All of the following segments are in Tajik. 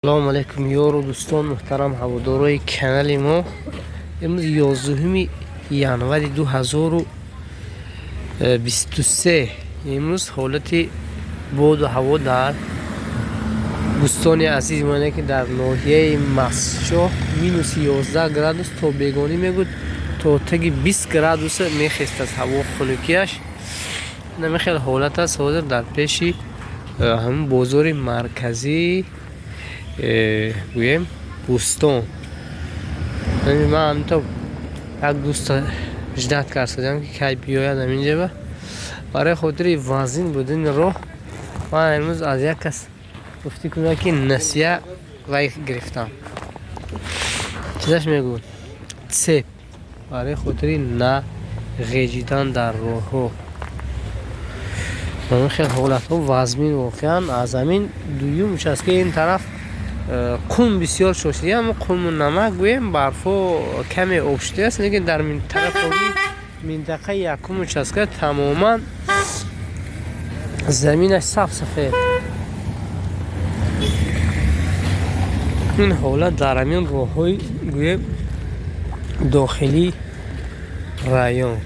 Салому алейкум, ёру дӯстон, муҳтарам ҳаводорои канали мо. Имрӯз 11 январи 2023. Имрӯз ҳолати боду ҳаво дар Бӯстони азизи мо, ки дар ноҳияи Мастчоҳ, минуси 11 градус, то бегонӣ мегӯд, то таги 20 градуса мехестад ҳаво, хунукияш. Намихел ҳолат аст ҳозир дар пеши ҳамун бозори марказӣ, гӯем, Бӯстон. Ман ҳаминто як дӯста ждать кардам, ки кай биёяд ҳаминҷаба. Барои хотири вазин будани роҳ ман имрӯз аз як кас гуфтӣ кунам, ки насия вай гирифтам, чизаш мегӯд, цепь, барои хотири на ғеҷидан дар роҳҳо. Ҳамин хел ҳолатҳо вазмин воқеан. Аз ҳамин дуюм участка ин тараф қум бисёр шошида, аммо қуму намак, гӯем, барфҳо каме об шудааст, лекин дар тарафи минтақаи якум участка тамоман заминаш саф сафед. Ин ҳолат дар ҳамин роҳҳои, гӯем, дохилии район.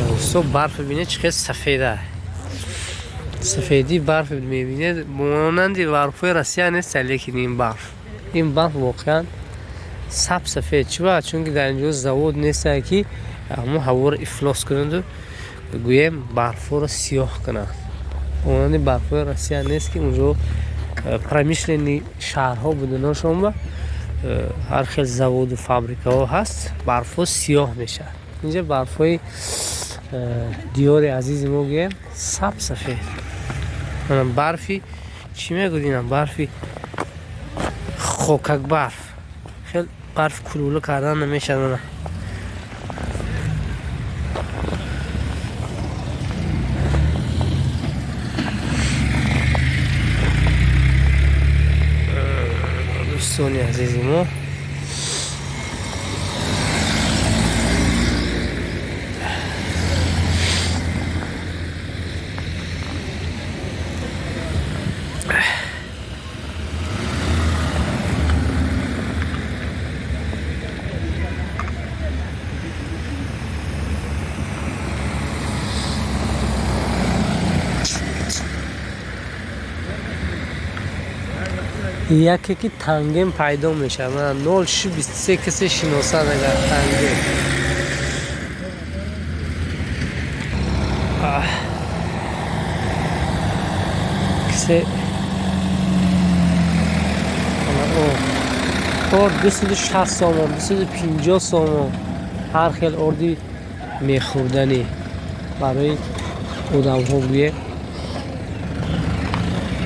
Дӯсто, барф бибинед, чӣ хел сафеда. Сафедии барф мебинед, монанди барфҳои Россия нест, лекин ин барф воқеан саб сафед. Чиба? Чунки дар инҷо завод нестае, ки ҳамон ҳаворо ифлос кунаду, гӯем, барфҳоро сиёҳ кунад. Монанди барфҳои Россия нест, ки унҷо промышленный шаҳрҳо буданошонба ҳар хел заводу фабрикаҳо ҳаст, барфҳо сиёҳ мешавад. Инҷа барфҳои диёри азизи мо, гӯем, саб сафед. Барфи чӣ мегӯд, ина барфи хокак, барф хел барф кулула кардан намешавад. Дӯстони азизи мо, яке ки тангем пайдо мешавад, 0623, касе шиносад агар тангем. Касе орд 260 сомон, 250 сомон, ҳар хел орди мехӯрданӣ барои одамҳо, гӯе.